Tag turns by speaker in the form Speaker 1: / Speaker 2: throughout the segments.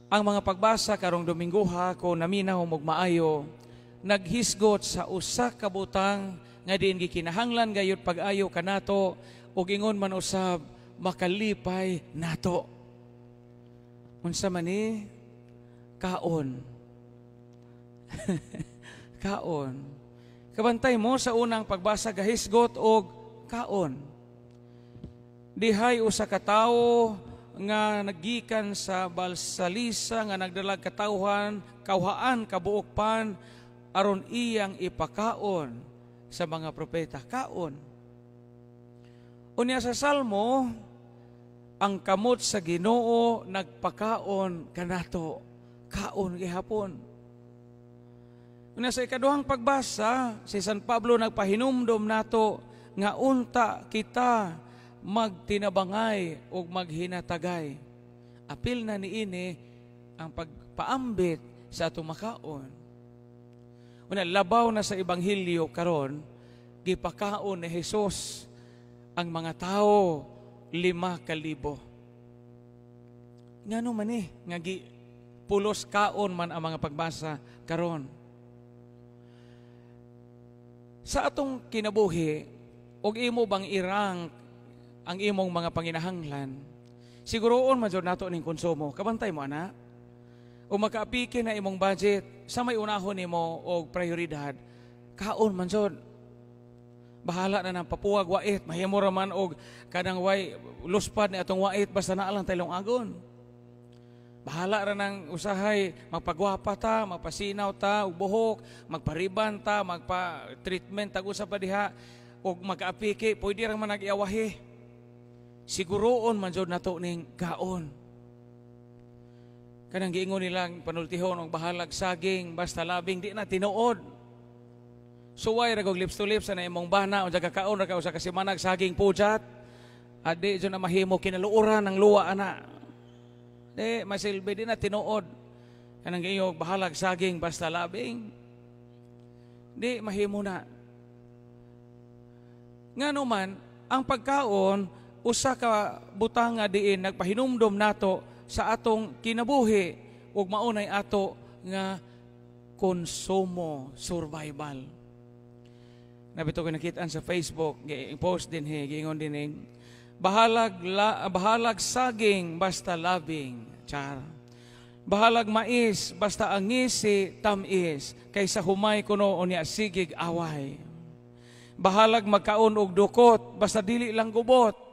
Speaker 1: Ang mga pagbasa karong Domingoha, kung naminaw mog maayo, naghisgot sa usa ka butang nga diin gikinahanglan gayud pag-ayo kanato ug ingon man usab makalipay nato. Unsa man ni? Kaon. Kaon. Kabantay mo sa unang pagbasa, gahisgot og kaon. Dihay usa ka tawo nga nagikan sa Baalsalisa nga nagdalag katawhan, kawhaan kabuok pan aron iyang ipakaon sa mga propeta. Kaon. Unya sa Salmo, ang kamot sa Ginoo nagpakaon kanato. Kaon gihapon. Unya sa ikaduhang pagbasa, si San Pablo nagpahinumdom nato nga unta kita magtinabangay ug maghinatagay. Apil na niini ang pagpaambit sa atong makaon. Una, labaw na sa Ebanghelyo karon, gipakaon ni Jesus ang mga tao, 5,000. Ngano man eh, nga gi pulos kaon man ang mga pagbasa karon? Sa atong kinabuhi, og imo bang i-rank ang imong mga panginahanglan, siguroon man jud nato ning konsumo. Kabantay mo ana? O makaapike na imong budget, sa may unahon nimo og prioridad, kaon man jud. Bahala na ng papuwag wait, mahimo ra man og kanang way luspad ni atong wait basta naa lang tay lungagon. Bahala ra nang usahay magpagwapa ta, magpasinaw ta og buhok, magpariban ta, magpa-treatment tag usa pa diha og makaapike, pwede ra man nag-iawahi. Siguroon man jud nato ning kaon. Kanang giingon nilang panultihon og bahalag saging basta labing, di na tinuod. Suway ra kog lips to lips sa imong bana, unsa ka kaon ra ka usa ka semanag saging pujat. Adi jud na mahimo, kinaluoran ng luwa ana. Di masilbi, di na tinuod. Kanang giingon bahalag saging basta labing. Di mahimo na. Ngano man ang pagkaon usa ka butang nga diin nagpahinumdom nato sa atong kinabuhi ug maunay ato nga konsumo, survival. Nabito ko nakitaan sa Facebook, post din he, giingon din eh, bahalag la, bahalag saging basta labing, char. Bahalag mais basta ang ngisi tamis kaysa humay kuno unya sigig away. Bahalag magkaon og dukot basta dili lang gubot.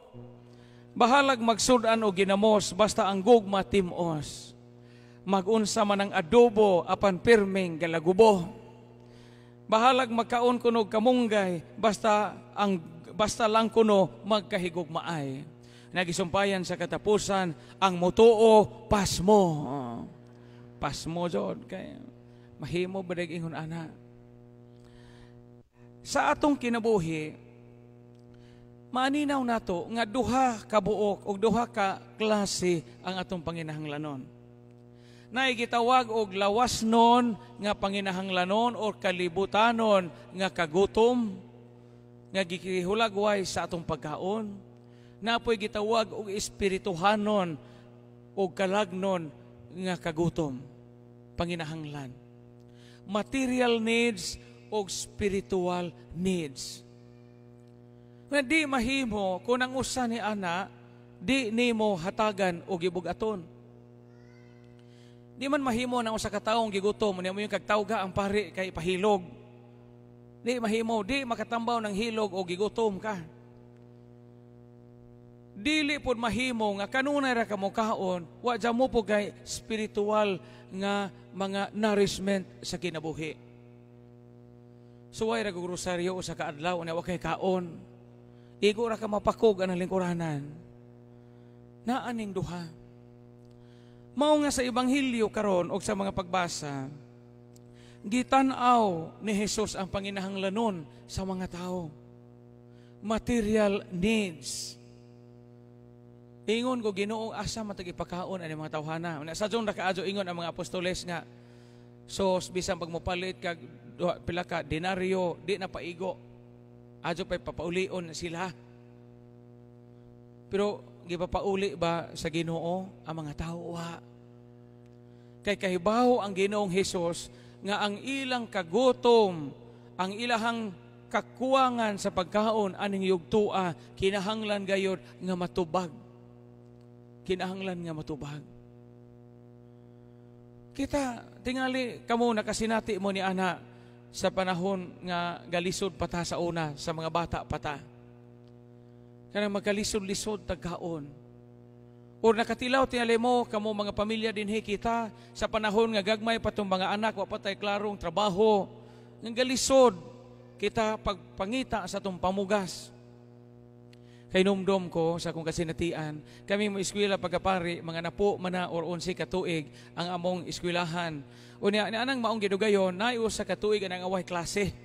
Speaker 1: Bahalag magsud-an og ginamos basta ang gugma timos. Magunsa man ang adobo apan pirming galagubo. Bahalag magkaon kuno og kamunggay basta lang kuno magkahigugmaay. Nagisumpayan sa katapusan, ang mutuo pasmo. Oh. Pasmo jud kay mahimo ba ingon ana. Sa atong kinabuhi, maaninaw nato nga duha ka buok og duha ka klase ang atong panginahanglanon. Naay gitawag og lawasnon nga panginahanglanon o kalibutanon nga kagutom nga gikihulagway sa atong pagkaon. Napoy gitawag og espirituhanon o kalagnon nga kagutom, panginahanglan. Material needs o spiritual needs. Nga di mahimo kung ang usa ni ana di nimo hatagan og gibugaton. Di man mahimo na usa ka taong gigutom, unya mo yung kagtawga ang pari kay pahilog. Di mahimo, di makatambaw ng hilog o gigutom ka. Dili pod mahimo nga kanunay ra ka mokaon, wa dya mo po kay spiritual nga mga nourishment sa kinabuhi. Suway ra kog rosaryo usa ka adlaw, unya wa kay kaon. Igo ra ka mapakog anang lingkuranan. Naaning duha. Mao nga sa Ebanghelyo karon og sa mga pagbasa, gitan-aw ni Jesus ang panginahanglanon sa mga tao. Material needs. Ingon ko, "Ginoo, asa man tag ipakaon ani mga tawhana?" Sa ra kaadyo ingon ang mga apostoles nga sos bisan pag mopalit kag pila ka denaryo, di na paigo. Adyo pa'y papaulion sila. Pero gipapauli ba sa Ginoo ang mga tao? Wa. Kay kahibaw ang Ginoong Hesus nga ang ilang kagutom, ang ilahang kakuwangan sa pagkaon aning yugtua, kinahanglan gayod nga matubag. Kinahanglan nga matubag. Kita tingali kamo, nakasinati mo ni ana sa panahon nga galisod pa ta sa una, sa mga bata pa ta. Kanang magkalisod-lisod tagkaon. Or nakatilaw tingali mo kamo, mga pamilya dinhi, kita sa panahon nga gagmay pa tong mga anak, wa pa tay klarong trabaho, nga galisod kita pagpangita sa atong pamugas. Kay numdom ko sa akong kasinatian, kami mo eskwela pagkapari, mga 10 man na or 11 ka tuig ang among eskwelahan. Unya, ni anang maong gidugayon, naay usa ka tuig ang away klase.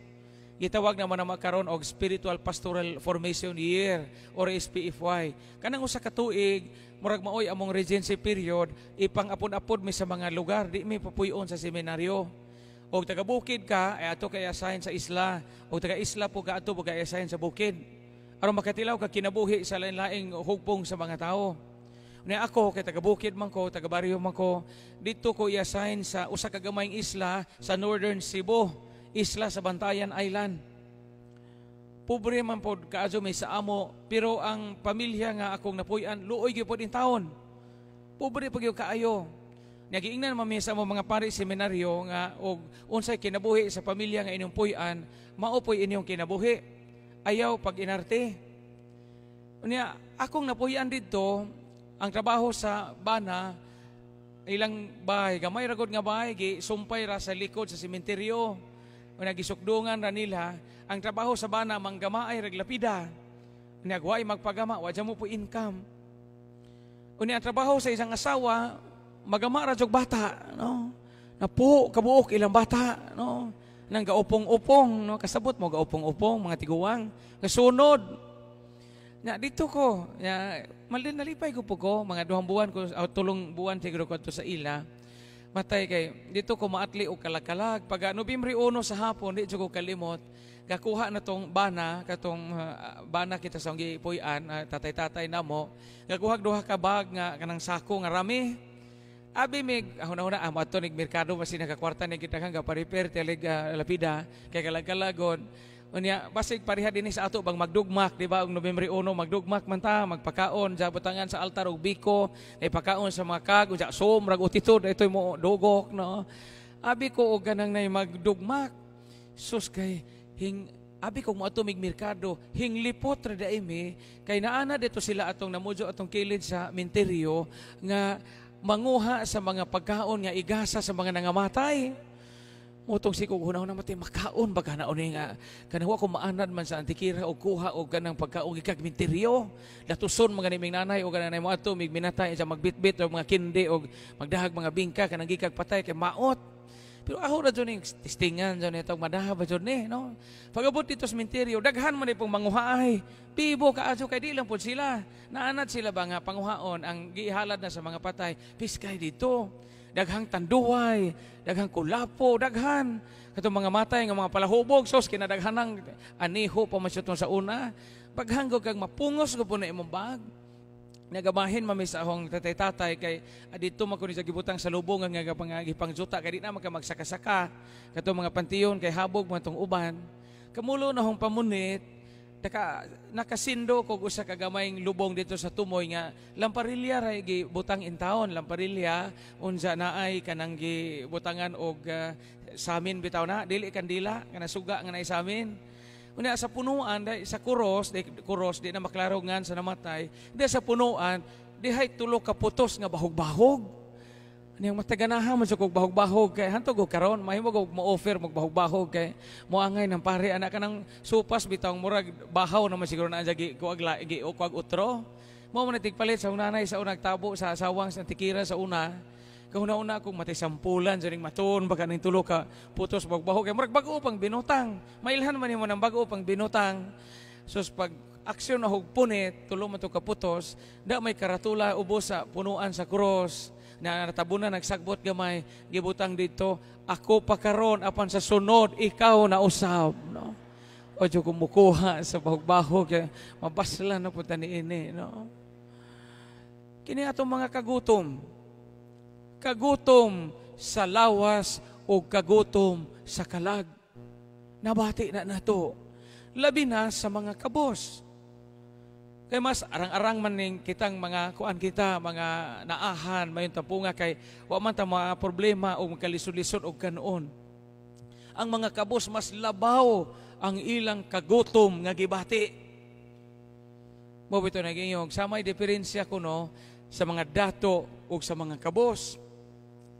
Speaker 1: Gitawag naman na makaron og Spiritual Pastoral Formation Year or SPFY. Kanang usa ka tuig, murag maoy among regency period, ipang-apod-apod mi sa mga lugar, di mi papuy-on sa seminaryo. Og taga bukid ka, ay ato kay assign sa isla. Og taga isla po ka, ato po kay assign sa bukid. Aron makatilaw ka kinabuhi sa lain-laing hugpong sa mga tao. Unya ako kay taga bukid man ko, taga baryo man ko, dito ko i-assign sa usa ka gamayng isla sa Northern Cebu, isla sa Bantayan Island. Pobre man pod kaayo may sa amo, pero ang pamilya nga akong napuy-an, luoy gyud pod intawon. Pobre pa gyud kaayo. Nagiingnan man mi sa amo mga pari seminaryo nga og unsay kinabuhi sa pamilya nga inyong puy-an, mao po'y inyong kinabuhi. Ayaw pag inarte. Unya, akong napuy-an didto, ang trabaho sa bana, ilang bahay, gamay ra gud nga bahay, gi sumpay ra sa likod sa sementeryo. Unya, gisukdungan ra nila, ang trabaho sa bana, manggamaay rag lapida. Unya, way magpagama, wa mo po income. Unya, ang trabaho sa isang asawa, magama ra jog bata, no? Napuo kabuok ilang bata, no? Nang gaupong-upong, no? Kasabot mo gaupong-upong, mga tiguang. Kasunod. Nya dito ko, nya malin nalipay ko po ko, mga 2 buwan ko, o 3 buwan siguro ko to sa ila. Matay kay dito ko maatli og kalagkalag. Pag Nobyembre 1 sa hapon, di ko kalimot, gakuha na tong bana, katong bana kita sa gipuy-an, tatay-tatay namo, gakuha duha ka bag nga kanang sako nga rami. Abi mig ahuna-huna amo ato nig merkado, basi nakakwarta ni kita kang gapa-repair telig lapida kay kalagkalagon. Unya basig pareha dinhi sa ato bang magdugmak, di ba, og Nobyembre 1 magdugmak man ta, magpakaon sa butangan sa altar og biko, ay pakaon sa mga kag unya som rag utitod itoy mo dugok, no. Abi ko og ganang nay magdugmak. Sus, kay hing abi ko moadto mig merkado, hinglipot ra daay mi kay naana dito sila atong namudyo atong kilid sa minteryo nga manguha sa mga pagkaon nga igasa sa mga nangamatay. Mutong si kog hunahuna, matay makaon ba kana ni nga kanang wa ko maanad man sa antikira og kuha og kanang pagkaon gikag minteryo. Latuson mga niming nanay o kanang mo ato mig minatay sa magbitbit og mga kindi og magdahag mga bingka kanang gikag patay kay maot. Pero ako ra jud ning testingan jud nito, madaha ba jud ni, no? Pag-abot dito sa minteryo, daghan man ni pong manguhaay. Bibo kaayo kay di lang pod sila. Naanad sila ba nga panguhaon ang gihalad na sa mga patay. Piskay dito. Daghang tanduay, daghang kulapo, daghan. Katong mga matay nga mga palahubog, sos kinadaghanang aniho pa man siya sa una. Paghanggo kag mapungos ko po na imong bag. Nagabahin mami sa akong tatay-tatay kay dito man ko ni sa gibutang sa lubong nga gipangjuta kay di na man ka magsaka-saka katong mga pantiyon kay habog man tong uban. Kamulo na hong pamunit, nakasindo kog usa ka gamayng lubong dito sa tumoy nga lamparilya ra gibutang in town, lamparilya unsa naay kanang gibutangan og samin bitaw na dili kandila, kana suga nga naay samin. Unya sa punuan dai sa kuros, di kuros, di na maklaro ngan sa namatay. Di sa punuan dihay tulo ka putos nga bahog-bahog. Niyang mataganahan man sa kog bahog-bahog kay hantog og karon mahimo og mo-offer mag bahog-bahog kay moangay ng pare anak kanang supas bitaw, murag bahaw naman siguro na gi kuag la gi o kuag utro. Mo man tigpalit sa nanay sa unang tabo sa asawang sa tikira sa una. Kahuna-una kung matay sampulan sa ning maton baka ning tulo ka putos bahog-bahog kay murag bag-o pang binutang. Mailhan man nimo ng bag-o pang binutang. Sus, pag aksyon na hog punit, tulo man to ka putos, da may karatula ubos sa punuan sa cross na natabunan, nagsagbot gamay, gibutang dito, "Ako pa karon apan sa sunod ikaw na usab," no. O jud kumukuha sa bahog-bahog kay mabasla na po tani ini, no. Kini atong mga kagutom, kagutom sa lawas o kagutom sa kalag. Nabati na nato. Labi na sa mga kabos. Kay mas arang-arang man ning kitang mga kuan kita, mga naahan, mayon tampunga kay wa man ta mga problema o makalisod-lisod og kanoon. Ang mga kabos, mas labaw ang ilang kagutom nga gibati. Mao bitaw nag-ingong sa may diferensya kuno sa mga dato ug sa mga kabos.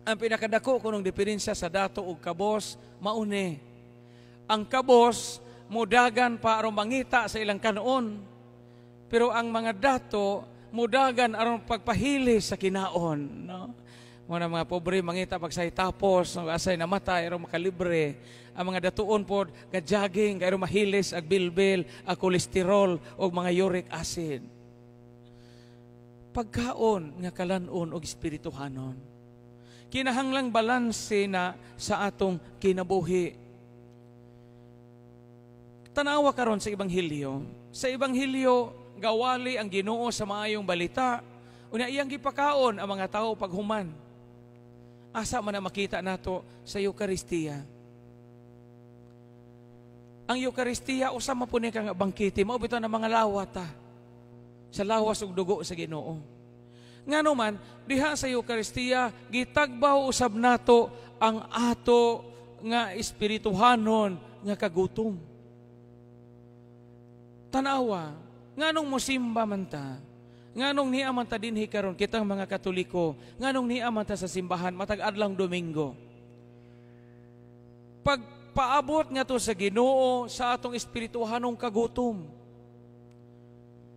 Speaker 1: Ang pinakadako kunong diferensya sa dato ug kabos mauni. Ang kabos mudagan pa aron mangita sa ilang kanoon. Pero ang mga dato mudagan aron pagpahili sa kinaon, no? Mao mga pobre mangita pagsay tapos, asay namatay aron makalibre. Ang mga datuon pod ga-jogging kay aron mahilis ag bilbil, ag kolesterol ug mga uric acid. Pagkaon nga kalanon og espirituhanon. Kinahanglang balanse na sa atong kinabuhi. Tanawa karon sa Ebanghelyo. Sa Ebanghelyo, gawali ang Ginoo sa maayong balita. Unya iyang gipakaon ang mga tao paghuman. Asa man na makita nato sa Eukaristiya? Ang Eukaristiya usa man pud ni ka nga bangkete, mao bitaw na mga lawat ta. Sa lawas ug dugo sa Ginoo. Ngano man diha sa Eukaristiya gitagbaw usab nato ang ato nga espirituhanon nga kagutom. Tanawa, nganong musimba man ta? Nganong niya man ta dinhi karon kitang mga Katoliko? Nganong niya man ta sa simbahan matag adlang Domingo? Pagpaabot nga to sa Ginoo sa atong espirituhanong kagutom.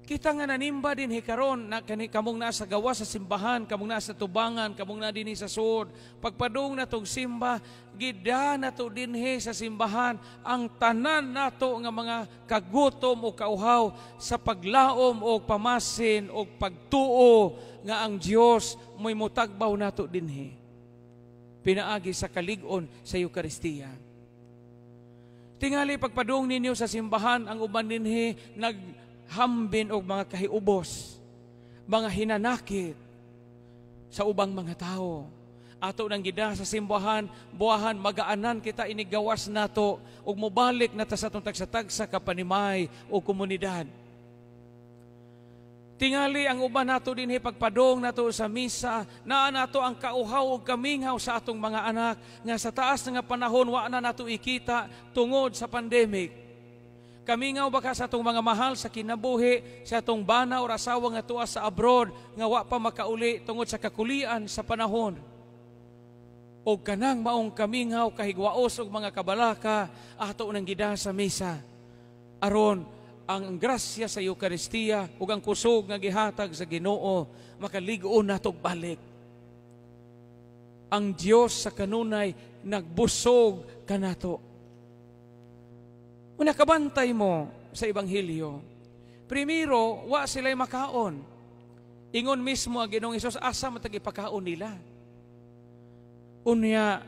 Speaker 1: Kita nga nanimba dinhi karon na kani kamong nasa gawas sa simbahan, kamong nasa tubangan, kamong na dinhi sa sud. Pagpadung natong simba, gida nato dinhi sa simbahan ang tanan nato nga mga kagutom o kauhaw sa paglaom o pamasin o pagtuo nga ang Dios mo'y mutagbaw nato dinhi. Pinaagi sa kalig-on sa Eukaristiya. Tingali pagpadung ninyo sa simbahan, ang uban dinhi naghambin og mga kahiubos, mga hinanakit sa ubang mga tao. Ato nang gida sa simbahan, buwahan magaanan kita inigawas nato ug mobalik na ta sa atong tagsa-tagsa ka panimay o komunidad. Tingali ang uban nato dinhi pagpadong nato sa misa, naa nato ang kauhaw ug kaminghaw sa atong mga anak nga sa taas nga panahon wa na nato ikita tungod sa pandemic. Kamingaw baka sa atong mga mahal sa kinabuhi, sa atong bana o asawa nga tuwa sa abroad nga wa pa makauli tungod sa kakulian sa panahon. O kanang maong kaminghaw kahigwaos og mga kabalaka ato nang gida sa misa. Aron ang grasya sa Eukaristiya ug ang kusog nga gihatag sa Ginoo makalig-on nato balik. Ang Dios sa kanunay nagbusog kanato. Una, kabantay mo sa Ebanghelyo. Primero, wa sila'y makaon. Ingon mismo ang Ginoong Hesus, asa man tag ipakaon nila? Unya,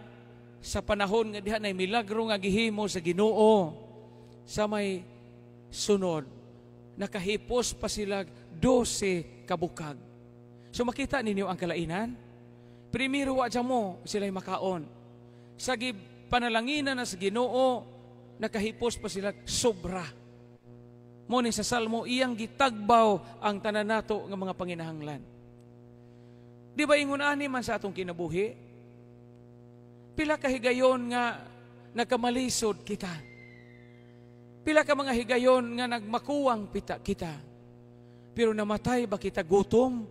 Speaker 1: sa panahon nga diha nay milagro nga gihimo sa Ginoo, sa may sunod, nakahipos pa sila 12 kabukag. So makita ninyo ang kalainan? Primero, wa mo sila'y makaon. Sa panalanginan na sa Ginoo, nakahipos pa sila sobra. Mo ni sa Salmo, iyang gitagbaw ang tanan nato nga mga panginahanglan. Di ba ingon ani man sa atong kinabuhi? Pila ka higayon nga nagkamalisod kita. Pila ka mga higayon nga nagmakuwang pita kita. Pero namatay ba kita gutom?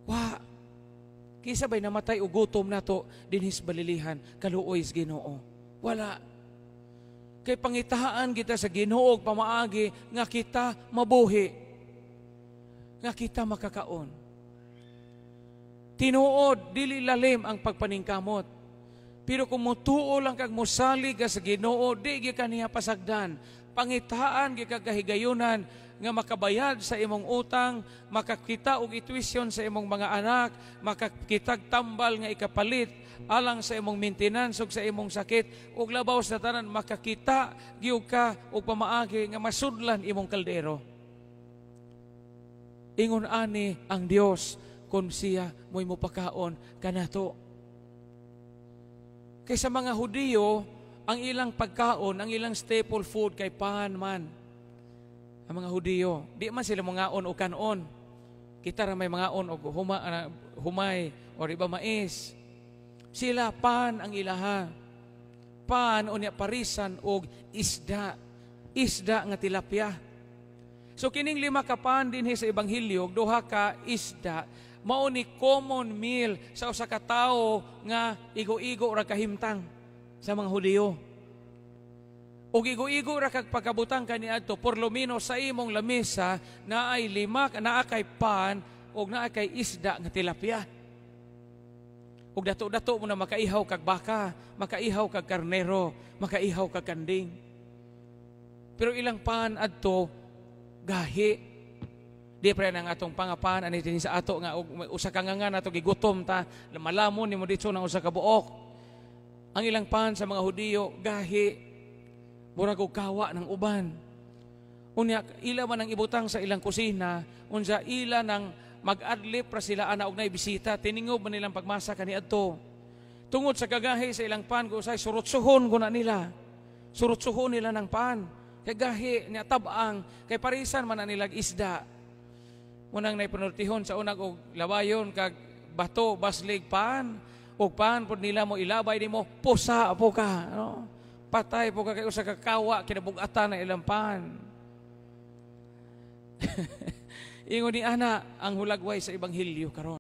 Speaker 1: Wa. Kisa ba'y namatay o gutom nato dinhis balilihan kaluoy sa Ginoo? Wala. Kay pangitaan kita sa Ginoo og pamaagi nga kita mabuhi, nga kita makakaon. Tinuod, dili lalim ang pagpaningkamot. Pero kung mutuo lang kag mosalig ka sa Ginoo, di gyud ka niya pasagdan. Pangitaan gyud ka kahigayunan nga makabayad sa imong utang, makakita og tuition sa imong mga anak, makakitag tambal nga ikapalit alang sa imong maintenance ug sa imong sakit, ug labaw sa tanan makakita gyud ka og pamaagi nga masudlan imong kaldero. Ingon ani ang Dios kung siya mo'y mopakaon kanato. Kay sa mga Hudiyo, ang ilang pagkaon, ang ilang staple food kay pan man. Ang mga Hudiyo, di man sila mangaon og kanon. Kita ra may mangaon og humay or iba mais. Sila, pan ang ilaha. Pan unya parisan og isda. Isda nga tilapia. So kining lima ka pan dinhi sa ebanghelyo, duha ka isda, mao ni common meal sa usa ka tawo nga igo-igo ra kahimtang sa mga Hudiyo. Ug igo-igo ra kag pagkabutang kaniadto, por lo menos sa imong lamesa naay lima, naa kay pan ug naa kay isda nga tilapia. Ug dato-dato mo na makaihaw kag baka, makaihaw kag karnero, makaihaw kag kanding. Pero ilang pan adto gahi. Di pre nang atong pangapan ani dinhi sa ato nga og usa ka nga nato gigutom ta, malamon nimo didto ng usa ka buok. Ang ilang pan sa mga Hudiyo gahi, murag og kawa ng uban. Unya ila man ang ibutang sa ilang kusina, unsa ila nang mag-adlip ra sila ana og nay bisita, tiningob man nilang pagmasa kaniadto. Tungod sa kagahi sa ilang pan, kung usay surutsuhon ko na nila. Surutsuhon nila ng pan. Kay gahi niya tabang, kay parisan man na nilag isda. Munang naipanultihon sa unag og labayon kag bato baslig pan, ug pan pud nila mo ilabay nimo, pusa po ka, no? Patay po ka kay usa ka kawa kinabugatan na ilang pan. Ingon ni ana ang hulagway sa ebanghelyo karon.